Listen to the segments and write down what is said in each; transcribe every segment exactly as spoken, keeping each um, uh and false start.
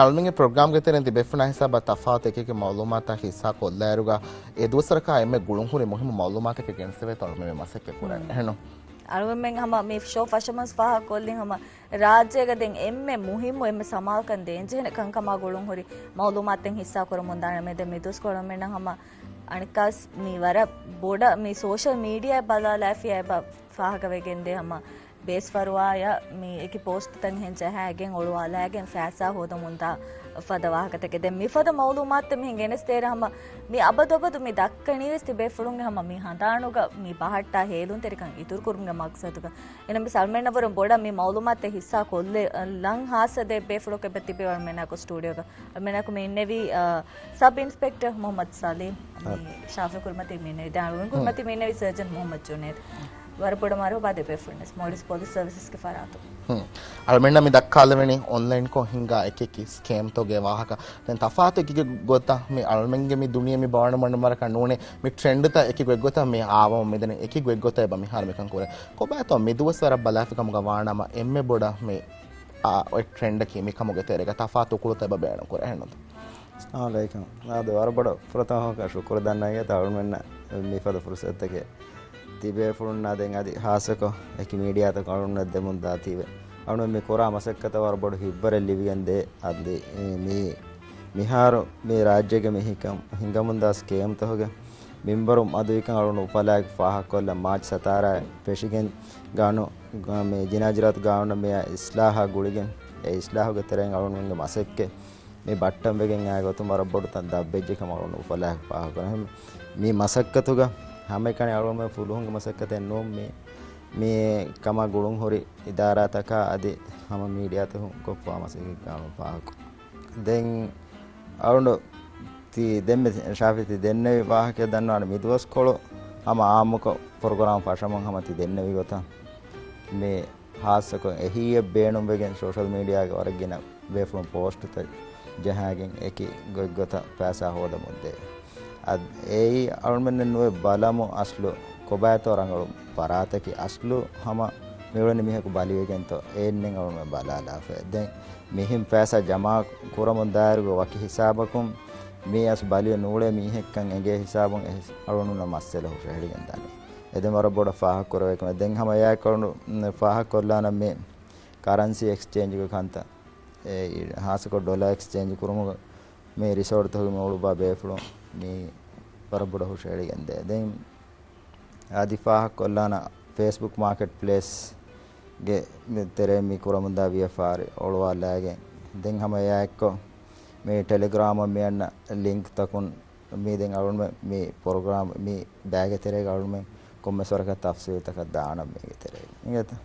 އަޅުމެންގެ ޕްރޮގްރާމްގެ ތެރެއިން ތިބޭފުޅާ ހިސާބަށް ތަފާތު އެކި އެކި މައުލޫމާތާ ހިއްސާ ކޮށްލާއިރުގަ އެ ދުވަސްވަރަކާ އެންމެ ގުޅުންހުރި މުހިއްމު މައުލޫމާތަކެއް ގެނެސްދެވޭތޯ އަޅުމެން މަސައްކަތް ކުރަން. އެހެންނު؟ އަޅުމެން ހަމަ މި ޝޯ ފަށަމުން ފާހަގަކޮށްލިން ހަމަ ރާއްޖޭގަ ދެން އެންމެ މުހިއްމު އެންމެ ސަމާލުކަން ދޭންޖެހޭނެ ކަންކަމާ ގުޅުންހުރި މައުލޫމާތެއް ހިއްސާ ކުރަމުންދާނެ މެދެ މި ދުވަސްކޮޅު އަޅުމެންނަށް ހަމަ އަނެއްކާސް މި ވަރަށް ބޮޑަށް މި ސޯޝަލް މީޑިއާ ބަލާލާފިޔާ އެބަ ފާހަގަވެގެންދޭ ހަމަ ބޭސްފަރުވާޔަށް މި އެކި ޕޯސްޓްތައް އެހެން ޖަހާގެން އޮޅުވާލާގެން ފައިސާ ހޯދަމުންދާ ފަދަ ވާހަކަތަކެއް. ދެން މިފަދަ މައުލޫމާތެއް މިހެން ގެނެސްދޭރަ ހަމަ މި އަބަދު އަބަދު މި ދައްކަނީވެސް ތިބޭފުޅުންގެ ހަމަ މި ހަނދާނުގަ މި ބަހައްޓާ ހޭލުންތެރިކަން އިތުރުކުރުމުގެ މަގްސަދުގަ. އެނަމަވެސް އަޅުމެންނަށްވުރެން ބޮޑަށް މި މައުލޫމާތެއް ހިއްސާ ކޮށްލެ، ލަން ހާއްސަ ދެ ބޭފުޅަކު އެބަ ތިބި އަޅުމެންނާކު ސްޓޫޑިއޯގަ. އަޅުމެންނާކު މި އިންނެވީ، އަ، ސަބް އިންސްޕެކްޓަރ މުހައްމަދު ސަލީމް، މި ޝާފި ކުރިމަތީ މި އިންނެވީ. ދެން އަޅުގަނޑު ކުރިމަތީ މި އިންނެވީ ސަރޖަންޓް މުހައްމަދު ޖުނޭދު. ވަރަށް ބޮޑަށް މަރުހަބާ ދެ ބޭފުޅުންނަށް މޯލްޑިވްސް ޕޮލިސް ސަރވިސަސްގެ ފަރާތުން. ހުން. އަޅުމެންނަށް މި ދައްކާލެވެނީ އޮންލައިންކޮށް ހިންގާ އެކިއެކި ސްކޭމްތަކުގެ ވާހަކަ. ދެން ތަފާތު އެކި ގޮތަށް މި އަޅުމެންގެ މި ދުނިޔެ މި ބާނުމަނޑުމަރަކަށް ނޫނޭ މި ޓްރެންޑްތައް އެކި ގޮތްގޮތަށް މި އާވަމުން މިދަނީ އެކި ގޮތްގޮތަށް އެބަ މިހާރު މިކަން ކުރޭ. ކޮބާތޯ މި ދުވަސްވަރަށް ބަލާފިކަމުގަ ވާނަމަ އެންމެ ބޮޑަށް މި އާ، އޮތް ޓްރެންޑަކީ މިކަމުގެ ތެރޭގަ ތަފާތު ކުޅުތައް އެބަ ބޭނުންކުރޭ އެހެންނު؟ އައްސަލާމު ޢަލައިކުމް. އާދެ، ވަރަށް ބޮޑަށް ފުރަތަމަ ޝުކުރު ދަންނަވަން އެތަ އަޅުމެންނަށް މިފަދަ ފުރުސަތުތަކެއް. ތިބޭފުޅުންނާ ދެން އަދި ހާއްސަކޮށް އެކި މީޑިއާތަކުން އަޅުގަނޑަށް ދެމުން ދާތީވެ. އަޅުގަނޑު މި ކުރާ މަސައްކަތަށް ވަރަށް ބޮޑު ހިތްވަރެއް ލިބިގެންދޭ. އަދި މި މިހާރު މި ރާއްޖޭގެ މި ހިކަމް ހިނގަމުންދާ ސްކޭމްތަކުގެ މިންވަރު މަދުވިކަން އަޅުގަނޑު އުފަލާއެކު ފާހަގަކޮށްލަން މާޗް ސަތާރައިން ފެށިގެން ގާނޫ، ގާ-، މި ޖިނާ ޖުރާތު ގާނޫނަށް މިއާ އިސްލާހާ ގުޅިގެން އެ އިސްލާހުގެ ތެރެއިން އަޅުގަނޑުމެންގެ މަސައްކަތް މި ބައްޓަންވެގެން އާ ގޮތުން ވަރަށް ބޮޑު ތަން ދަށްވެއްޖެ ކަމަށް އަޅުގަނޑު އުފަލާއެކު ފާހަގަކުރަން. މި މަސައްކަތުގަ ހަމައެކަނި އަޅުގަނޑުމެން ފުލުހުންގެ މަސައްކަތެއް ނޫން މި، މި ކަމާ ގުޅުން ހުރި އިދާރާތަކާ އަދި ހަމަ މީޑިއާތަކުން ކޮށްފާ މަސައްކަތް ގާނޫނު ފާހަގަކޮށް. ދެން އަޅުގަނޑު ތި ދެންމެ ޝާފި ތި ދެންނެވި ވާހަކަ ދަންނަވާނެ މި ދުވަސްކޮޅު ހަމަ އާއްމުކޮށް ޕްރޮގްރާމް ފަށަމުން ހަމަ ތި ދެންނެވި ގޮތަށް މި ހާއްސަކޮށް އެހީއެއް ބޭނުންވެގެން ސޯޝަލް މީޑިއާގެ ވަރަށް ގިނަ ބޭފުޅުން ޕޯސްޓުތައް ޖަހާގެން އެކި ގޮތްގޮތަށް ފައިސާ ހޯދަމުންދޭ. އަދި އެއީ އަޅުމެންނެއް ނުވެ ބަލަމު އަސްލު ކޮބާތޯ ރަނގަޅު ފަރާތަކީ އަސްލު ހަމަ މިއުޅެނީ މީހަކު ބަލިވެގެންތޯ އެއެއްނެއް އަޅުމެން ބަލާލާފަ. ދެން މިހެން ފައިސާ ޖަމާ ކުރަމުން ދާއިރުގަ ވަކި ހިސާބަކުން މީ އަސް ބަލިވެ ނޫޅޭ މީހެއްކަން އެނގޭ ހިސާބުން އެ ހިސް-، އަޅުގަނޑުންނަށް މައްސަލަ ހުށަހެޅިގެން ދާނެ. އެ ދެން ވަރަށް ބޮޑަށް ފާހަގަ ކުރެވޭ ކަމެއް. ދެން ހަމަ އެއާއެކު އަޅުގަނޑު ފާހަގަ ކޮށްލާނަން މި ކަރަންސީ އެކްސްޗޭންޖުގެ ކަންތައް. އެ ހާއްސަކޮށް ޑޮލާ އެކްސްޗޭންޖު ކުރުމުގަ މި ރިސޯޓްތަކުގެ މި އުޅުއްވާ ބޭފުޅުން މި ވަރަށް ބޮޑަށް ހުށަހެޅިގެންދޭ. ދެން އަދި ފާހަގަކޮށްލާނަ ފޭސްބުކް މާކެޓް ޕްލޭސްގެ ތެރޭ މި ކުރަމުންދާ ވިޔަފާރި އޮޅުވާލާގެން. ދެން ހަމަ އެއާއެއްކޮށް މި ޓެލެގްރާމަށް މި އަންނަ ލިންކްތަކުން މި ދެން އަޅުގަނޑުމެން މި ޕްރޮގްރާމް މި ބައިގެ ތެރޭގަ އަޅުގަނޑުމެން ކޮންމެސް ވަރަކަށް ތަފްސީލްތަކަށް ދާނަން މީގެ ތެރޭގަ. އިނގޭތަ؟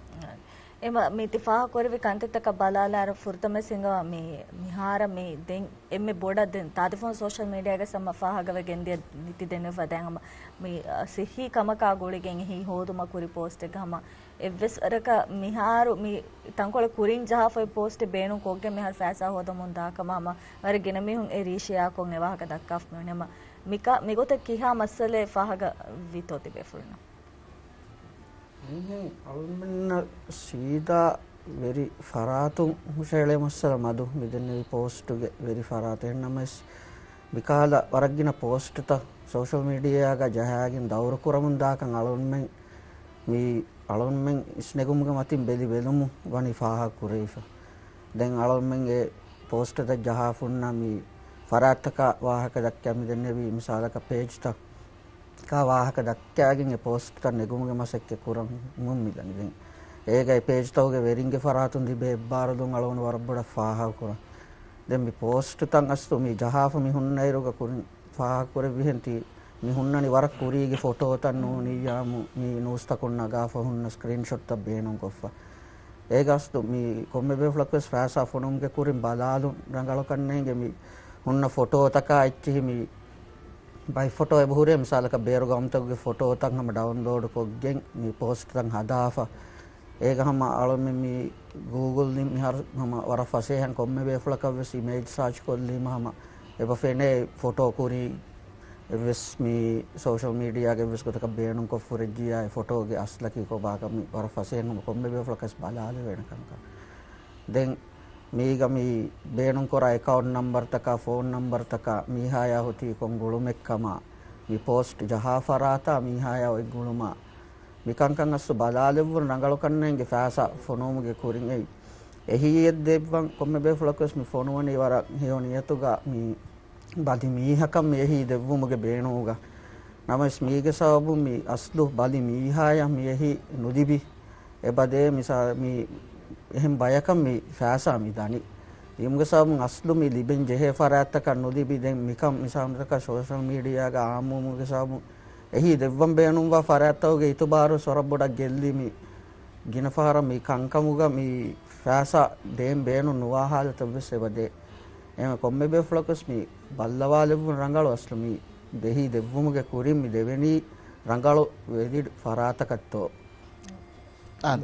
އެމަ މި ތި ފާހަގަކުރެއްވި ކަންތައްތަކަށް ބަލާލާއިރު ފުރަތަމަ ސިނގަވާ މި މިހާރަށް މި ދެން އެންމެ ބޮޑަށް ދެން ތާދެފުން ސޯޝަލް މީޑިއާގަ ހަމަ ފާހަގަވެގެން ދިޔަ ނިތި ދެންނެވިފަ ދެން ހަމަ މި، އަ، ސިއްހީ ކަމަކާ ގުޅިގެން އެހީ ހޯދުމަށް ކުރި ޕޯސްޓެއްގަ ހަމަ އެއްވެސް ވަރަކަށް މިހާރު މި ތަންކޮޅެއް ކުރިން ޖަހާފައި ޕޯސްޓެއް ބޭނުން ކޮށްގެން މިހާރު ފައިސާ ހޯދަމުން ދާ ކަމަށް ހަމަ ވަރަށް ގިނަ މީހުން އެ ރީށިޔާކޮށް އެ ވާހަކަ ދައްކާފަ މި ހުންނަމަ މިކަ-، މިގޮތަށް ކިހާ މައްސަލައެއް ފާހަގަ ވީތޯ ތިބޭފުޅުންނަށް؟ މިހެން އަޅުމެންނަށް ސީދާ ވެރި ފަރާތުން ހުށަހެޅޭ މައްސަލަ މަދު މިދެންނެވި ޕޯސްޓުގެ ވެރި ފަރާތެއް. ނަމަވެސް މިކަހަލަ ވަރަށް ގިނަ ޕޯސްޓުތައް ސޯޝަލް މީޑިއާގަ ޖަހާގެން ދައުރު ކުރަމުން ދާކަން އަޅުންމެން މި އަޅުންމެން އިސްނެގުމުގެ މަތިން ބެލި ބެލުމުން ވަނީ ފާހަގަ ކުރެވިފަ. ދެން އަޅުންމެން އެ ޕޯސްޓުތައް ޖަހާފަ ހުންނަ މި ފަރާތްތަކާ ވާހަކަ ދައްކާ މިދެންނެވި މިސާލަކަށް ޕޭޖްތައް ކާ ވާހަކަ ދައްކާގެން އެ ޕޯސްޓްތައް ނެގުމުގެ މަސައްކަތް ކުރަމުން މިދަނީ. ދެން އޭގަ އެ ޕޭޖްތަކުގެ ވެރިންގެ ފަރާތުން ލިބޭ އެއްބާރުލުން އަޅުގަނޑު ވަރަށް ބޮޑަށް ފާހަގަކުރަން. ދެން މި ޕޯސްޓްތައް އަސްލު މި ޖަހާފަ މި ހުންނައިރުގަ ކުރިން ފާހަގަކުރެއްވިހެން ތި މި ހުންނަނީ ވަރަށް ކުރީގެ ފޮޓޯތައް ނޫނިއްޔާމު މި ނޫސްތަކުން ނަގާފަ ހުންނަ ސްކްރީންޝޮޓްތައް ބޭނުންކޮށްފަ. އޭގަ އަސްލު މި ކޮންމެ ބޭފުޅަކުވެސް ފައިސާ ފޮނުވުމުގެ ކުރިން ބަލާލުން ރަނގަޅުކަންނޭނގެ މި ހުންނަ ފޮޓޯތަކާ އެއްޗިހި މި ބައެއް ފޮޓޯ އެބަހުރޭ، މިސާލަކަށް ބޭރު ގައުމުތަކުގެ ފޮޓޯތައް ހަމަ ޑައުންލޯޑުކޮށްގެން މި ޕޯސްޓްތައް ހަދާފަ. އޭގަ ހަމަ އަޅުމެން މި ގޫގުލް މިހާރު ހަމަ ވަރަށް ފަސޭހައިން ކޮންމެ ބޭފުޅަކަށްވެސް އިމޭޖް ސާޗް ކޮށްލީމަ ހަމަ އެބަ ފެނޭ ފޮޓޯ ކުރީ އެއްވެސް މި ސޯޝަލް މީޑިއާގެ އެއްވެސް ގޮތަކަށް ބޭނުންކޮށް ފުރެއްޖިއްޔާ އެ ފޮޓޯގެ އަސްލަކީ ކޮބާކަން މި ވަރަށް ފަސޭހައިން ހަމަ ކޮންމެ ބޭފުޅަކަށް ވެސް ބަލާލެވޭނެ ކަންކަން. ދެން މީގަ މި ބޭނުންކުރާ އެކައުންޓް ނަމްބަރުތަކާ، ފޯން ނަމްބަރުތަކާ، މީހާޔާ ހުތީ ކޮން ގުޅުމެއްކަމާ، މި ޕޯސްޓް ޖަހާ ފަރާތާ، މީހާޔާ އޮތް ގުޅުމާ، މިކަންކަން އަސްލު ބަލާލެއްވުން ރަނގަޅު ކަންނޭނގެ ފައިސާ ފޮނުވުމުގެ ކުރިން އެއީ. އެހީއެއް ދެއްވަން ކޮންމެ ބޭފުޅަކުވެސް މި ފޮނުވަނީ ވަރަށް ހެޔޮ ނިޔަތުގަ މި ބަލި މީހަކަށް މި އެހީ ދެއްވުމުގެ ބޭނުމުގަ. ނަމަވެސް މީގެ ސަބަބުން މި އަސްލު ބަލި މީހާޔަށް މި އެހީ ނުލިބި. އެބަދޭ މިސާ މި އެހެން ބަޔަކަށް މި ފައިސާ މި ދަނީ. އިމުގެ ސަބަބުން އަސްލު މި ލިބެން ޖެހޭ ފަރާތްތަކަށް ނުލިބި. ދެން މިކަން މިސާލަކަށް ސޯޝަލް މީޑިއާގަ އާއްމުވުމުގެ ސަބަބުން އެހީ ދެއްވަން ބޭނުންވާ ފަރާތްތަކުގެ އިތުބާރު ސޮރަށް ބޮޑަށް ގެއްލި މި ގިނަ ފަހަރަށް މި ކަންކަމުގަ މި ފައިސާ ދޭން ބޭނުން ނުވާ ހާލަތެއް ވެސް އެބަދޭ. އެހެން ކޮންމެ ބޭފުޅަކުވެސް މި ބައްލަވާލެއްވުން ރަނގަޅު އަސްލު މި ދެހީ ދެއްވުމުގެ ކުރިން މި ދެވެނީ ރަނގަޅު ވެލިޑް ފަރާތަކަށްތޯ؟ އާނ.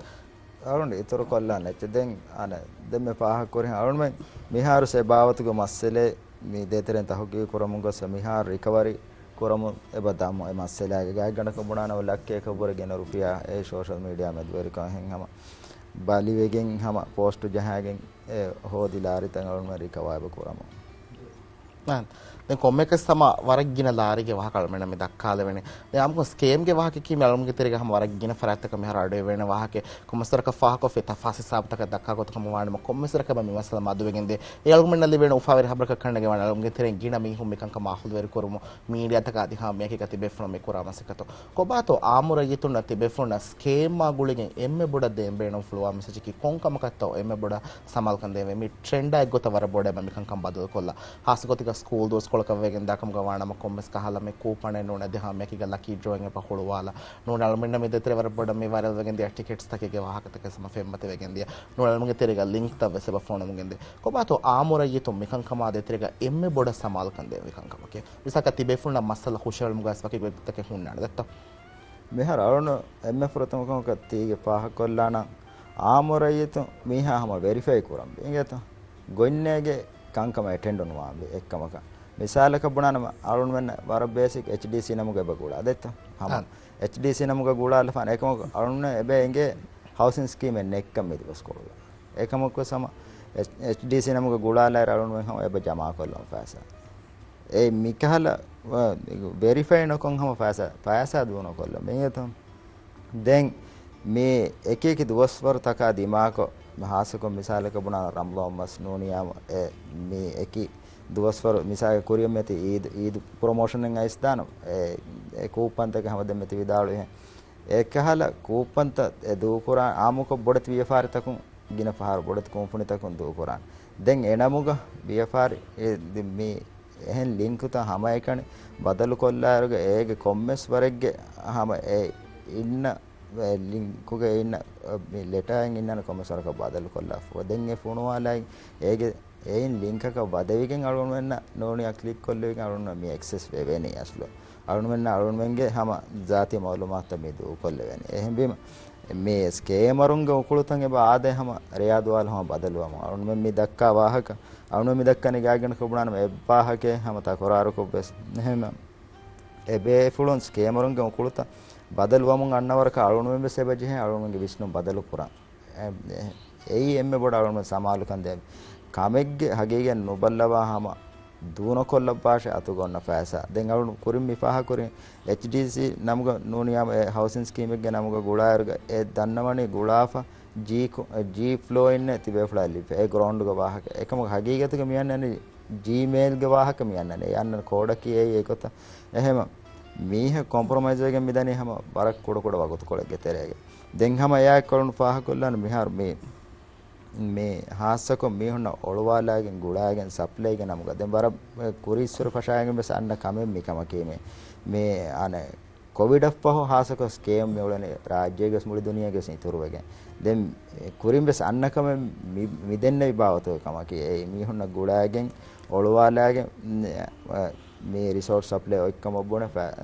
އަޅުން އިތުރު ކޮށްލާނެ އެއްޗެއް. ދެން އާނ ދެން މި ފާހަގަކުރި އަޅުންމެން މިހާރު ސެ ބާވަތުގެ މައްސަލައެއް މި ދޭތެރެއިން ތަހުގީގު ކުރަމުން ގޮސް މިހާރު ރިކަވަރީ ކުރަމުން އެބަ ދަމު އެ މައްސަލާގެ ގާތްގަނޑަކަށް ބުނާނަމަ ލައްކައަކަށްވުރެ ގިނަ ރުފިޔާ އެ ސޯޝަލް މީޑިއާ މެދުވެރިކަން ހެން ހަމަ ބަލިވެގެން ހަމަ ޕޯސްޓު ޖަހާގެން އެ ހޯދި ލާރިތައް އަޅުންމެން ރިކަވާ އެބަ ކުރަމުން. އާނ. ދެން ކޮންމެއަކަސް ހަމަ ވަރަށް ގިނަ ލާރީގެ ވާހަކަ އަޅުމެންނަށް މި ދައްކާލެވެނީ. ދެން އާންމުކޮށް ސްކޭމްގެ ވާހަކައަކީ މި އަޅުމެންގެ ތެރޭގަ ހަމަ ވަރަށް ގިނަ ފަރާތްތަކަށް މިހާރު އަޑުއިވޭނެ ވާހަކަ. ކޮންމެސްވަރަކަށް ފާހަގަކޮށްފި ތަފާސް ހިސާބުތަކަށް ދައްކާ ގޮތަށް ހަމަ ވާނަމަ، ކޮންމެސްވަރަކަށް މި މައްސަލަ މަދުވެގެންދޭ. އެ އަޅުމެންނަށް ލިބޭނެ އުފާވެރި ހަބަރަކަށް ކަންނޭނގެ ވާނެ އަޅުމެންގެ ތެރެއިން ގިނަ މީހުން މިކަންކަމަށް އަހުލުވެރި ކުރުމުން މީޑިއާތަކާ އަދި ހަމަ މިއެކި ތިބޭފުޅުން މި ކުރާ މަސައްކަތު. ކޮބާތޯ އާއްމު ރައްޔިތުންނަށް ތިބޭފުޅުންނަށް ސްކޭމާ ގުޅިގެން އެންމެ ބޮޑަށް ދޭން ބޭނުންފުޅުވާ މިސް އެއްޗަކީ ކޮން ކަމަކަށްތޯ އެންމެ ބޮޑަށް ސަމާލުކަން ދޭންވީ؟ މި ޓްރެންޑާ އެއްގޮތަށް ވަރަށް ބޮޑަށް އެބަ މިކަންކަން ބަދަލުކޮށްލާ. ހާއްސަގޮތެއްގަ ސްކޫލް ދުވަސްކޮޅަކަށް ވެގެން ދާކަމުގަ ވާނަމަ ކޮންމެސް ކަހަލަ މި ކޫޕަނެއް ނޫން އަދި ހަމަ މިއެކީގަ ލަކީ ޑްރޯއިން އެބަ ހުޅުވާލާ. ނޫން އަޅުމެންނަށް މި ދޭތެރޭ ވަރަށް ބޮޑަށް މި ވައިރަލް ވެގެންދިޔަ ޓިކެޓްސްތަކެއްގެ ވާހަކަތަކެއް ހަމަ ފެންމަތިވެގެންދިޔަ. ނޫން އަޅުމެންގެ ތެރޭގަ ލިންކްތައް ވެސް އެބަ ފޮނުވަމުން ގެންދޭ. ކޮބާތޯ އާއްމު ރައްޔިތުން މިކަންކަމާ ދޭތެރޭގަ އެންމެ ބޮޑަށް ސަމާލުކަން ދޭން މިކަންކަމަކީ؟ މިސާލަކަށް ތިބޭފުޅުންނަށް މައްސަލަ ހުށަހެޅުމުގަ ވެސް ވަކި ގޮތްތަކެއް ހުންނާނެ ދެއްތޯ؟ މިހާރު އަޅުން އެންމެ ފުރަތަމަ ކަމަކަށް ތީގެ ފާހަގަކޮށްލާނަން އާއްމު ރައްޔިތުން މީހާ ހަމަ ވެރިފައި ކުރަން އިނގޭތޯ؟ ގޮތްނޭގެ ކަންކަމަށް އެޓެންޑު ނުވާންވީ އެއްކަމަކަށް. މިސާލަކަށް ބުނާނަމަ އަޅުންމެން ވަރަށް ބޭސިކް އެޗްޑީސީ ނަމުގަ އެބަ ގުޅާ ދެއްތޯ؟ ހަމަ އާނ. އެޗްޑީސީ ނަމުގަ ގުޅާލަފާނެ އެކަމަކު އަޅުންނަށް އެބަ އެނގޭ ހައުސިން ސްކީމެއް ނެތްކަން މި ދުވަސްކޮޅުގަ. އެކަމަކުވެސް ހަމަ އެޗް-، އެޗްޑީސީ ނަމުގަ ގުޅާލާއިރު އަޅުންމެން ހަމަ އެބަ ޖަމާކޮށްލަން ފައިސާ. އެ މިކަހަލަ، ވ-، ވެރިފައި ނުކޮށް ހަމަ ފައިސާ، ފައިސާ ދޫނުކޮށްލަން މިއެތަން. ދެން މި އެކި އެކި ދުވަސްވަރުތަކާ ދިމާކޮށް، ހާއްސަކޮށް މިސާލަކަށް ބުނާ ރަމަޟާން މަސް ނޫނިޔާމު އެ މި އެކި ދުވަސްވަރު މިސާލަކަށް ކުރިއަށް މިއޮތީ އީދު، އީދު ޕްރޮމޯޝަނެއް އައިސްދާނަމަ އެ، އެ ކޫޕަންތަކެއް ހަމަ ދެންމެ ތި ވިދާޅުވިހެން. އެކަހަލަ ކޫޕަންތައް އެ ދޫކުރާ އާއްމުކޮށް ބޮޑެތި ވިޔަފާރިތަކުން ގިނަ ފަހަރު ބޮޑެތި ކުންފުނިތަކުން ދޫކުރާނެ. ދެން އެނަމުގަ ވިޔަފާރި އެ ދި-، މި އެހެން ލިންކުތައް ހަމައެކަނި ބަދަލުކޮށްލާއިރުގަ އޭގެ ކޮންމެސް ވަރެއްގެ ހަމަ އެ އިންނަ އެ ލިންކުގަ އިންނަ މި ލެޓާއިން އިންނަން ކޮންމެސް ވަރަކަށް ބަދަލުކޮށްލާފަ. ދެން އެ ފޮނުވާލާއި އޭގެ އެއިން ލިންކަކަށް ވަދެވިގެން އަޅުގަނޑުމެންނަށް ނޫނީ ކްލިކް ކޮށްލެވިގެން އަޅުގަނޑު މި އެކްސެސް ވެވޭނީ އަސްލު. އަޅުގަނޑުމެންނަށް އަޅުގަނޑުމެންގެ ހަމަ ޒާތީ މައުލޫމާތުތައް މި ދޫކޮށްލެވޭނެ. އެހެންވީމަ މި ސްކޭމަރުންގެ އުކުޅުތައް އެބަ އާދޭ ހަމަ ރެޔާ ދުވާލު ހަމަ ބަދަލުވަމުން. އަޅުގަނޑުމެން މި ދައްކާ ވާހަކަ، އަޅުގަނޑުމެން މި ދައްކަނީ ގާތްގަނޑަކަށް ބުނާނަމަ އެއްވާހަކައެއް ހަމަ ތަކުރާރުކޮށްވެސް. އެހެންވީމަ އެބޭފުޅުން ސްކޭމަރުންގެ އުކުޅުތައް ބަދަލުވަމުން އަންނަ ވަރަކަށް އަޅުގަނޑުމެން ވެސް އެބަ ޖެހޭ އަޅުގަނޑުގެ ވިސްނުން ބަދަލު ކުރަން. އެ-، އެ-، އެއީ އެންމެ ބޮޑަށް އަޅުގަނޑު ސަމާލުކަން ދޭ. ކަމެއްގެ ހަގީގަތް ނުބައްލަވާ ހަމަ ދޫނަކޮށްލައްވާށޭ އަތުގަ އޮންނަ ފައިސާ. ދެން އަޅުގަނޑު ކުރިން މި ފާހަގަކުރިން އެޗްޑީސީ ނަމުގަ ނޫނިޔާމު އެ ހައުސިން ސްކީމެއްގެ ނަމުގަ ގުޅާއިރުގަ އެ ދަންނަވަނީ ގުޅާފަ ޖީ ކު-، ޖީ ފްލޯ އިންނެ ތިބޭފުޅާ ލިބި އެ ގްރައުންޑްގެ ވާހަކަ. އެކަމަކު ހަގީގަތުގަ މި އަންނަނީ ޖީމެއިލްގެ ވާހަކަ މި އަންނަނީ. އެ އަންނަން ކޯޑަކީ އެއީ އެގޮތަށް. އެހެމަ މީހެއް ކޮމްޕްރޮމައިޒް ވެގެން މިދަނީ ހަމަ ވަރަށް ކުޑަކުޑަ ވަގުތުކޮޅެއްގެ ތެރޭގަ. ދެން ހަމަ އެއާއެކު އަޅުން ފާހަގަކޮށްލާން މިހާރު މި، މި ހާއްސަކޮށް މީހުންނަށް އޮޅުވާލާގެން ގުޅާގެން ސަޕްލައިގެ ނަމުގަ. ދެން ވަރަށް ކުރީއްސުރެ ފަށާގެން ވެސް އަންނަ ކަމެއް މި ކަމަކީ މި، މި އަނެއް ކޮވިޑަށްފަހު ހާއްސަކޮށް ސްކޭމް މިއުޅެނީ ރާއްޖޭގެ ވެސް މުޅި ދުނިޔޭގެ ވެސް އިތުރުވެގެން. ދެން ކުރިން ވެސް އަންނަ ކަމެއް މި، މި ދެންނެވި ބާވަތުގެ ކަމަކީ އެ މީހުންނަށް ގުޅާގެން އޮޅުވާލާގެން މި ރިސޯޓް ސަޕްލައި އޮތްކަމަށް ބުނެ ފަ-،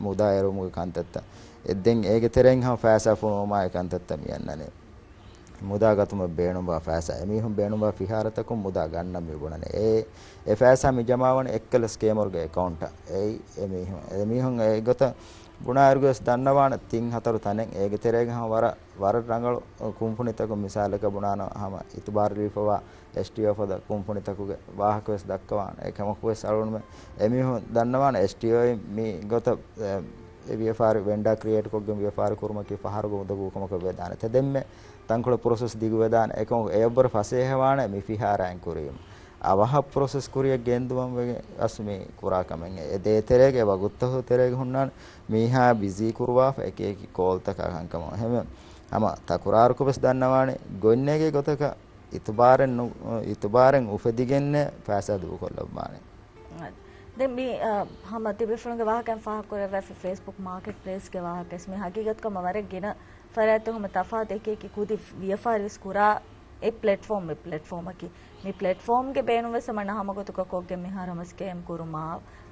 މުދާ އެރުމުގެ ކަންތައްތައް. އެ ދެން އޭގެ ތެރެއިން ހަމަ ފައިސާ ފޮނުވުމާއި ކަންތައްތައް މި އަންނަނީ. މުދާ ގަތުމަށް ބޭނުންވާ ފައިސާ. އެމީހުން ބޭނުންވާ ފިހާރަތަކުން މުދާ ގަންނަން މި ބުނަނީ. އެ، އެ ފައިސާ މި ޖަމާވަނީ އެއްކަލަ ސްކޭމަރުގެ އެކައުންޓަށް. އެއީ އެމީހުން، އެމީހުން އެގޮތަށް ބުނާއިރުގަވެސް ދަންނަވާނެ ތިން ހަތަރު ތަނެއް އޭގެ ތެރޭގަ ހަމަ ވަރަށް، ވަރަށް ރަނގަޅު ކުންފުނިތަކުން މިސާލަކަށް ބުނާނަ ހަމަ އިތުބާރު ލިބިފަވާ އެސްޓީއޯ ފަދަ ކުންފުނިތަކުގެ ވާހަކަވެސް ދައްކަވާނެ. އެކަމަކުވެސް އަޅުގަނޑުމެން އެމީހުން ދަންނަވާނެ އެސްޓީއޯއިން މި ގޮތަށް އެ، އެ ވިޔަފާރި ވެންޑާ ކްރިއޭޓް ކޮށްގެން ވިޔަފާރި ކުރުމަކީ ފަހަރުގެ އުނދަގޫ ކަމަކަށް ވެދާނެ. ތެދެންމެ ތަންކޮޅެއް ޕްރޮސެސް ދިގުވެދާނެ. އެކަމަކު އެއަށްވުރެ ފަސޭހަވާނެ މި ފިހާރައިން ކުރީމަ. އަވަހަށް ޕްރޮސެސް ކުރިއަށް ގެންދުމަށް ވެގެން އަސް މި ކުރާ ކަމެއް. އެ ދޭތެރޭގެ ވަގުތުތަކުގެ ތެރޭގަ ހުންނާނެ މީހާ ބިޒީ ކުރުވާފަ އެކި އެކި ކޯލްތަކާ ކަންކަމަށް. އެހެންވެ ހަމަ ތަކުރާރުކޮށް ވެސް ދަންނަވާނެ ގޮތްނޭގޭ ގޮތަކަށް އިތުބާރެއް ނު-، އިތުބާރެއް އުފެދިގެންނޭ ފައިސާ ދޫކޮށްލައްވާނެ. ދެން މި، އަ، ހަމަ ތިބޭފުޅުންގެ ވާހަކައިން ފާހަގަކުރެއްވާފަ ފޭސްބުކް މާކެޓް ޕްލޭސްގެ ވާހަކަވެސް މި ހަގީގަތުކަމަށް ވަރަށް ގިނަ ފަރާތްތަކުން ހަމަ ތަފާތު އެކި އެކި ކުދި ވިޔަފާރިވެސް ކުރާ އެއް ޕްލެޓްފޯމް، އެއް ޕްލެޓްފޯމަކީ. މި ޕްލެޓްފޯމްގެ ބޭނުންވެސް ހަމަ ނަހަމަގޮތުގަ ކޮށްގެން މިހާރު ހަމަ ސްކޭމް ކުރުމާ،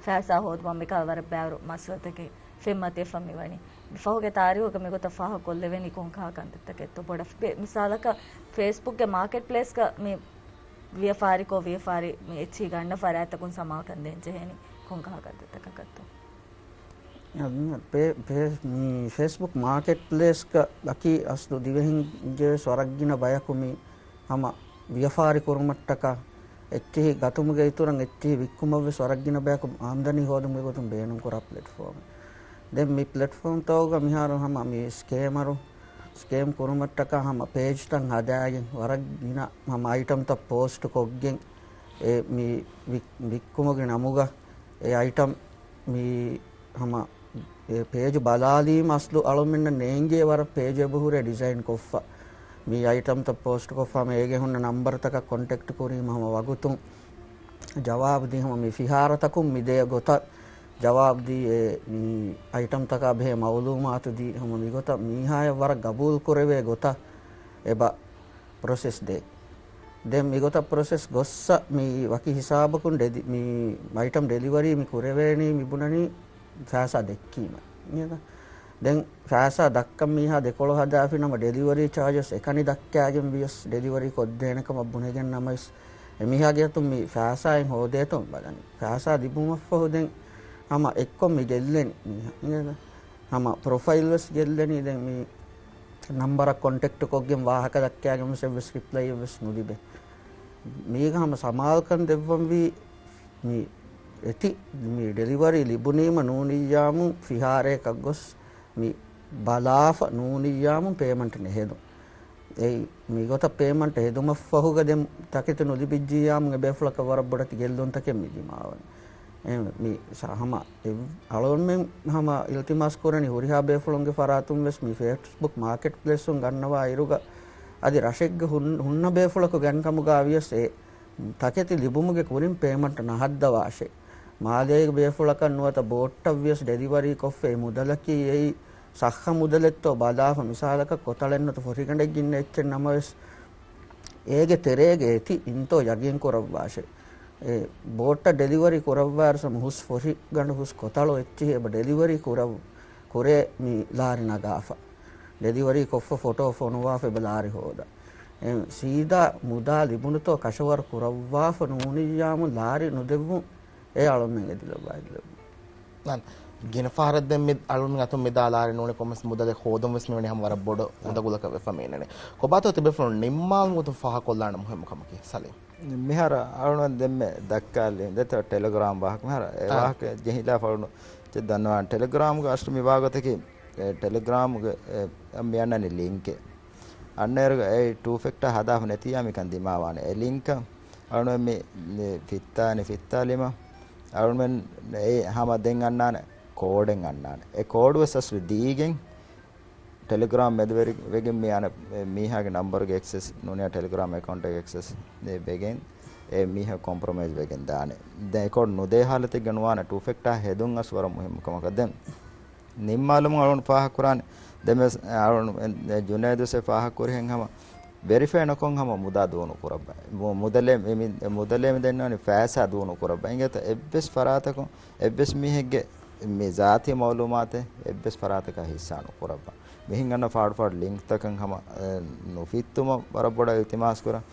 ފައިސާ ހޯދުމާ މިކަހަލަ ވަރަށް ބައިވަރު މައްސަލަތަކެއް ފެންމަތިވެފަ މިވަނީ. މި ފަހުގެ ތާރީހުގަ މިގޮތަށް ފާހަގަކޮށްލެވެނީ ކޮންކަހަލަ ކަންތައްތަކެއްތޯ؟ ބޮޑަށް ބެ-، މިސާލަކަށް ފޭސްބުކްގެ މާކެޓް ޕްލޭސްގަ މި ވިޔަފާރިކޮށް، ވިޔަފާރި މި އެއްޗިހި ގަންނަ ފަރާތްތަކުން ސަމާލުކަން ދޭން ޖެހޭނީ ކޮންކަހަލަ ކަންތައްތަކަކަށްތޯ؟ އަދި މި ޕޭ-، ޕޭ-، މި ފޭސްބުކް މާކެޓް ޕްލޭސްގަ އަކީ އަސްލު ދިވެހިންގެ ވެސް ވަރަށް ގިނަ ބަޔަކު މި ހަމަ ވިޔަފާރި ކުރުމަށްޓަކާ އެއްޗިހި ގަތުމުގެ އިތުރަށް އެއްޗިހި ވިއްކުމަށް ވެސް ވަރަށް ގިނަ ބަޔަކު އާމްދަނީ ހޯދުމުގެ ގޮތުން ބޭނުން ކުރާ ޕްލެޓްފޯމެއް. ދެން މި ޕްލެޓްފޯމްތަކުގަ މިހާރު ހަމަ މި ސްކޭމަރު ސްކޭމް ކުރުމަށްޓަކާ ހަމަ ޕޭޖްތައް ހަދާގެން ވަރަށް ގިނަ ހަމަ އައިޓަމްތައް ޕޯސްޓް ކޮށްގެން އެ މި ވި-، ވިއްކުމުގެ ނަމުގަ އެ އައިޓަމް މި ހަމަ އެ ޕޭޖު ބަލާލީމަ އަސްލު އަޅުމެންނަށް ނޭނގޭ ވަރަށް ޕޭޖު އެބަހުރޭ ޑިޒައިން ކޮށްފަ. މި އައިޓަމްތައް ޕޯސްޓް ކޮށްފަ ހަމަ އޭގެ ހުންނަ ނަންބަރުތަކަށް ކޮންޓެކްޓް ކުރީމަ ހަމަ ވަގުތުން ޖަވާބު ދީ ހަމަ މި ފިހާރަތަކުން މި ދޭ ގޮތަށް ޖަވާބު ދީ އެ މި އައިޓަމްތަކާ ބެހޭ މައުލޫމާތު ދީ ހަމަ މިގޮތަށް މީހާޔަށް ވަރަށް ގަބޫލު ކުރެވޭ ގޮތަށް އެބަ ޕްރޮސެސް ދޭ. ދެން މިގޮތަށް ޕްރޮސެސް ގޮއްސަ މި ވަކި ހިސާބަކުން ޑެލި-، މި އައިޓަމް ޑެލިވަރީ މި ކުރެވޭނީ މި ބުނަނީ ފައިސާ ދެއްކީމަ. ދެން ފައިސާ ދައްކަން މީހާ ދެކޮޅު ހަދާފިނަމަ ޑެލިވަރީ ޗާޖަސް އެކަނި ދައްކާގެން ވިޔަސް ޑެލިވަރީ ކޮށްދޭނެ ކަމަށް ބުނެގެން ނަމަވެސް އެމީހާގެ އަތުން މި ފައިސާއެއް ހޯދޭތޯ ބަލަނީ. ފައިސާ ލިބުމަށްފަހު ދެން ހަމަ އެއްކޮށް މި ގެއްލެނީ މީހާ. އިނގޭތަ؟ ހަމަ ޕްރޮފައިލް ވެސް ގެއްލެނީ ދެން މި ނަންބަރަށް ކޮންޓެކްޓް ކޮށްގެން ވާހަކަ ދައްކާގެން ވެސް އެއްވެސް ރިޕްލައިއެއް ވެސް ނުލިބޭ. މީގަ ހަމަ ސަމާލުކަން ދެއްވަންވީ މި އެތި މި ޑެލިވަރީ ލިބުނީމަ ނޫނިއްޔާމު ފިހާރަޔަކަށް ގޮސް މި ބަލާފަ ނޫނިއްޔާމު ޕޭމަންޓް ނެހެދުން. އެއީ މިގޮތަށް ޕޭމަންޓް ހެދުމަށްފަހުގަ ދެން ތަކެތި ނުލިބިއްޖިއްޔާމު އެބޭފުޅަކަށް ވަރަށް ބޮޑެތި ގެއްލުންތަކެއް މި ދިމާވަނީ. އެ މި ސަ-، ހަމަ އެ އަޅުގަނޑުމެން ހަމަ އިލްތިމާސް ކުރަނީ ހުރިހާ ބޭފުޅުންގެ ފަރާތުން ވެސް މި ފޭސްބުކް މާކެޓް ޕްލޭސްއުން ގަންނަވާ އިރުގަ އަދި ރަށެއްގެ ހުން-، ހުންނަ ބޭފުޅަކު ގެންކަމުގަ ވިޔަސް އެ ތަކެތި ލިބުމުގެ ކުރިން ޕޭމަންޓް ނަހައްދަވާށޭ. މާލޭގެ ބޭފުޅަކަށް ނުވަތަ ބޯޓްޓަށް ވިޔަސް ޑެލިވަރީ ކޮށްފަ އެ މުދަލަކީ އެއީ ސައްހަ މުދަލެއްތޯ ބަލާފަ، މިސާލަކަށް ކޮތަޅެއް ނުވަތަ ފޮށިގަނޑެއް ގިންނަ އެއްޗެއް ނަމަވެސް، އޭގެ ތެރޭގަ އެތި އިންތޯ ޔަގީން ކުރައްވާށޭ. އެ ބޯޓްއަށް ޑެލިވަރީ ކުރައްވާއިރު ސަމް ހުސް ފޮށިގަނޑު ހުސް ކޮތަޅު އެއްޗިހި އެބަ ޑެލިވަރީ ކުރައް-، ކުރޭ މި ލާރި ނަގާފަ. ޑެލިވަރީ ކޮށްފަ ފޮޓޯ ފޮނުވާފަ އެބަ ލާރި ހޯދާ. އެ ސީދާ މުދާ ލިބުނުތޯ ކަށަވަރު ކުރައްވާފަ ނޫނިއްޔާމު ލާރި ނުދެއްވުން އެ އަޅުމެން އެދިލައްވާ އެދިލައްވުން. ނާން. ގިނަ ފަހަރަށް ދެން މި އަޅުން އަތުން މިދާ ލާރި ނޫނީ ކޮންމެސް މުދަލެއް ހޯދުން ވެސް މިވަނީ ހަމަ ވަރަށް ބޮޑު އުނދަގުލަކަށް ވެފަ މީނެނެ. ކޮބާތޯ ތިބޭފުޅުން ނިންމާލުމުގެ ފާހަގަކޮށްލާނެ މުހިއްމު ކަމަކީ ސަލީމް؟ މިހާރު އަޅުން ދެންމެ ދައްކާލި ދެތޯ ޓެލެގްރާމް ވާހަކަ މިހާރު އެ އާ. ވާހަކަ ޖެހިލާ ފަޅުނު ޗެއް ދަންނަވާން ޓެލެގްރާމްގެ އަސްލު މި ވާގޮތަކީ އެ ޓެލެގްރާމްގެ އެ މި އަންނަނީ ލިންކެއް. އަންނައިރުގަ އެ ޓޫ ފެކްޓާ ހަދާފަ ނެތިއްޔާ މިކަން ދިމާވާނެ. އެ ލިންކަށް އަޅުން މި، މި ފިއްތާނެ ފިއްތާލީމަ އަޅުމެން އެ ހަމަ ދެން އަންނާނެ ކޯޑެއް އަންނާނެ. އެ ކޯޑު ވެސް އަސްލު ދީގެން ޓެލެގްރާމް މެދުވެރި ވެގެން މި އަނެއް މީހާގެ ނަންބަރުގެ އެކްސެސް ނޫނިއްޔާ ޓެލެގްރާމް އެކައުންޓެއްގެ އެކްސެސް ވެގެން އެ މީހާ ކޮމްޕްރޮމައިޒް ވެގެން ދާނެ. ދެން އެ ކޯޑް ނުދޭ ހާލަތެއްގަ ނުވާނެ ޓޫ ފެކްޓާ ހެދުން އަސް ވަރަށް މުހިއްމު ކަމަކަށް ދެން ނިންމާލުމުން އަޅުން ފާހަގަކުރާނެ. ދެން ވެސް އަޅުން ޖުނޭދު ވެސް ފާހަގަކުރިހެން ހަމަ ވެރިފައި ނުކޮށް ހަމަ މުދާ ދޫނު ކުރައްވާ. މު-، މުދަލޭ މި-، މި-، މުދަލޭ މި ދެންނާނެ ފައިސާ ދޫނު ކުރައްވާ. އިނގޭތަ އެއްވެސް ފަރާތަކުން އެއްވެސް މީހެއްގެ މި ޒާތީ މައުލޫމާތެއް އެއްވެސް ފަރާތަކާ ހިއްސާ ނުކުރައްވާ. މިހެން އަންނަ ފާޑު ފާޑު ލިންކްތަކަށް ހަމަ، އެ، ނުފިއްތުމަށް ވަރަށް ބޮޑަށް އިލްތިމާސް ކުރަން.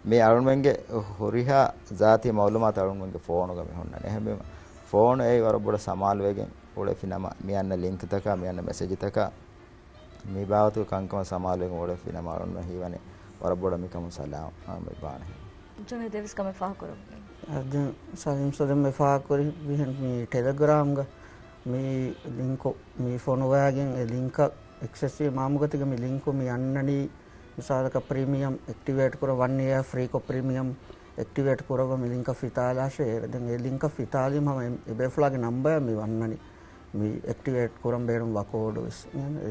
މި އަޅުންމެންގެ ހުރިހާ ޒާތީ މައުލޫމާތު އަޅުންމެންގެ ފޯނުގަ މި ހުންނަނީ. އެހެންވީމަ، ފޯނު އެއީ ވަރަށް ބޮޑަށް ސަމާލުވެގެން އުޅެފިނަމަ، މި އަންނަ ލިންކްތަކާ، މި އަންނަ މެސެޖްތަކާ މި ބާވަތުގެ ކަންކަމަށް ސަމާލުވެގެން އުޅެފިނަމަ، އަޅުންނަށް ހީވަނީ ވަރަށް ބޮޑަށް މިކަމުން ސަލާމް ވާނެ. ޖުނެއް ދެވިސް ކަމެއް ފާހަގަކުރަމުން. އަދި ސަލީމް ސަލީމް ފާހަގަކުރި ވިހެން މި ޓެލެގްރާމްގަ މި ލިންކު މި ފޮނުވާގެން އެ ލިންކަށް އެކްސެސް ވީ މާމުގަތިގަ މި ލިންކު މި އަންނަނީ މިސާލަކަށް ޕްރީމިއަމް އެކްޓިވޭޓް ކުރަ ވަން އިޔާ ފްރީކޮށް ޕްރީމިއަމް އެކްޓިވޭޓް ކުރައްވާ މި ލިންކަށް ފިތާލާށޭ. ދެން އެ ލިންކަށް ފިތާލީމަ ހަމަ އެ ބޭފުޅާގެ ނަންބަޔަށް މި ވަންނަނީ މި އެކްޓިވޭޓް ކުރަން ބޭނުންވާ ކޯޑު ވެސް.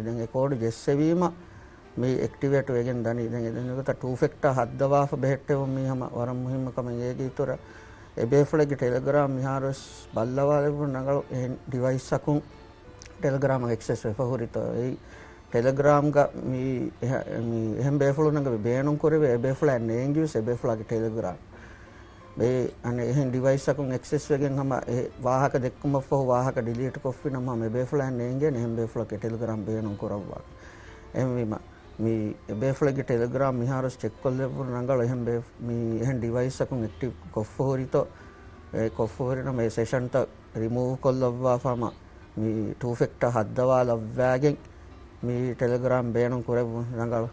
ދެން އެ ކޯޑު ޖެއްސެވީމަ މި އެކްޓިވޭޓް ވެގެން ދަނީ. ދެން އެ ދެން ގޮތަށް ޓޫ ފެކްޓާ ހައްދަވާފަ ބެހެއްޓެވުން މީ ހަމަ ވަރަށް މުހިއްމު ކަމެއް. އޭގެ އިތުރަށް އެ ބޭފުޅެއްގެ ޓެލެގްރާމް މިހާރު ވެސް ބައްލަވާލެވުން ރަނގަޅު އެހެން ޑިވައިސްއަކުން ޓެލެގްރާމަށް އެކްސެސް ވެފަ ހުރިތޯ. އެއީ ޓެލެގްރާމްގަ މި އެހ-، މި އެހެން ބޭފުޅުންނަށް ބޭނުން ކުރެވޭ އެ ބޭފުޅާ ނޭނގިވެސް އެ ބޭފުޅާގެ ޓެލެގްރާމް. އެ އަނެއް އެހެން ޑިވައިސްއަކުން އެކްސެސް ވެގެން ހަމަ އެ ވާހަކަ ދެއްކުމަށްފަހު ވާހަކަ ޑިލީޓް ކޮށްފިނަމަ އެ ބޭފުޅާ ނޭނގޭނެ އެހެން ބޭފުޅަކަށް ޓެލެގްރާމް ބޭނުން ކުރައްވާ. އެހެންވީމަ މި އެ ބޭފުޅެއްގެ ޓެލެގްރާމް މިހާރު ވެސް ޗެކް ކޮށްލެއްވުން ރަނގަޅު އެހެން ބޭ-، މި އެހެން ޑިވައިސްއަކުން އެކްޓިވް ކޮށްފަ ހުރިތޯ. އެ ކޮށްފަ ހުރިނަމަ އެ ސެޝަންތައް ރިމޫވް ކޮށްލައްވާފަ ހަމަ މި ޓޫ ފެކްޓާ ހައްދަވާލައްވާގެން މި ޓެލެގްރާމް ބޭނުން ކުރެއްވުން ރަނގަޅު.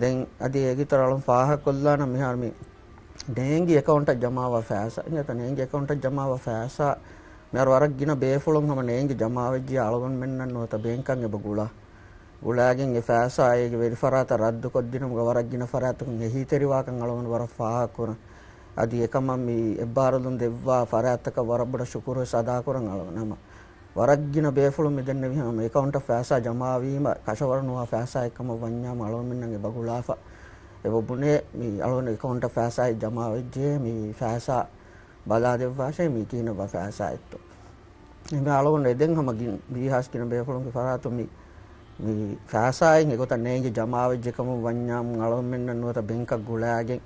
ދެން އަދި އޭގެ އިތުރަށް އަޅުން ފާހަގަކޮށްލާނަން މިހާރު މި ނޭނގި އެކައުންޓަށް ޖަމާވާ ފައިސާ، އިނގޭތަ ނޭނގި އެކައުންޓަށް ޖަމާވާ ފައިސާ މިހާރު ވަރަށް ގިނަ ބޭފުޅުން ހަމަ ނޭނގި ޖަމާވެއްޖެ އަޅުގަނޑުމެންނަށް ނުވަތަ ބޭންކަށް އެބަ ގުޅާ. ގުޅާގެން އެ ފައިސާ އޭގެ ވެރިފަރާތަށް ރައްދުކޮށްދިނުމުގަ ވަރަށް ގިނަ ފަރާތަކުން އެހީތެރިވާކަން އަޅުގަނޑު ވަރަށް ފާހަގަކުރަން. އަދި އެކަމަށް މި އެއްބާރުލުން ދެއްވާ ފަރާތްތަކަށް ވަރަށް ބޮޑަށް ޝުކުރު ވެސް އަދާކުރަން އަޅުގަނޑު. ހަމަ ވަރަށް ގިނަ ބޭފުޅުން މި ދެންނެވި ހަމަ އެކައުންޓަށް ފައިސާ ޖަމާވީމަ ކަށަވަރު ނުވާ ފައިސާއެއް ކަމަށް ވަންޏާމަ އަޅުގަނޑުމެންނަށް އެބަ ގުޅާފަ އެބަ ބުނޭ މި އަޅުގަނޑު އެކައުންޓަށް ފައިސާއެއް ޖަމާވެއްޖެ މި ފައިސާ ބަލާދެއްވާށޭ މީ ކިހިނެއްވާ ފައިސާއެއްތޯ. އެހެންވެ އަޅުގަނޑު އެދެން ހަމަ ގިން ވީހާސް ގިނަ ބޭފުޅުންގެ ފަރާތުން މި، މި ފައިސާއެއް އެގޮތަށް ނޭނގި ޖަމާވެއްޖެ ކަމުން ވަންޏާ އަޅުގަނޑުމެންނަށް ނުވަތަ ބެންކަށް ގުޅާގެން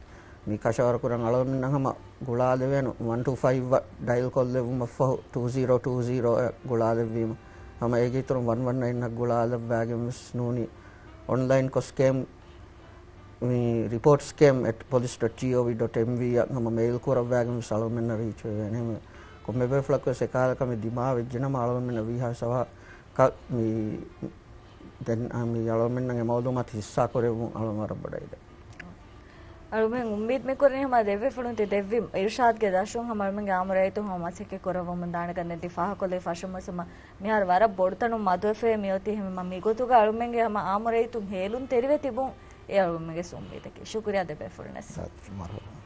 މި ކަށަވަރު ކުރަން އަޅުގަނޑުމެންނަށް ހަމަ ގުޅާލެވޭނެ ވަން ޓޫ ފައިވް އަށް ޑައިލް ކޮށްލެއްވުމަށްފަހު ޓޫ ޒީރޯ ޓޫ ޒީރޯ އަށް ގުޅާލެއްވީމަ ހަމަ އޭގެ އިތުރުން ވަން ވަން ނައިން އަށް ގުޅާލައްވާގެން ވެސް ނޫނީ އޮންލައިން ކޮސް ކެމް މި ރިޕޯޓް ސްކޭމް އެޓް ޕޮލިސް ޑޮޓް ޖީއޯވީ ޑޮޓް އެމްވީ އަށް ހަމަ މެއިލް ކުރައްވާގެން ވެސް އަޅުގަނޑުމެންނަށް ރީޗް ވެވޭނެ. ކޮންމެ ބޭފުޅަކު ވެސް އެކަހަލަ ކަމެއް ދިމާވެއްޖެނަމަ އަޅުގަނޑުމެންނަށް ވީހާވެސް އަވަހަކަށް މި ދެން މި އަޅުގަނޑުމެންނަށް އެ މައުލޫމާތު ހިއްސާ ކުރެއްވުން އަޅުގަނޑު ވަރަށް ބޮޑަށް އެދެން. އަޅުމެން އުއްމީދު މި ކުރަނީ ހަމަ ދެ ބޭފުޅުން ތި ދެއްވި އިރުޝާދްގެ ދަށުން ހަމަ އަޅުމެންގެ އާއްމު ރައްޔިތުން ހަމަ މަސައްކަތް ކުރައްވަމުން ދާނެ ކަން ދެން ތި ފާހަގަކޮށްލި ފަށަމުން ހަމަ މިހާރު ވަރަށް ބޮޑު ތަނުން މަދުވެފައި މިއޮތީ ހަމަ މި ގޮތުގަ އަޅުމެންގެ ހަމަ އާއްމު ރައްޔިތުން ހޭލުންތެރިވެ ތިބުން އެ އަޅުމެންގެ އުއްމީދަކީ. ޝުކުރިއްޔާ ދެ ބޭފުޅުންނަށް. މަރުހަބާ.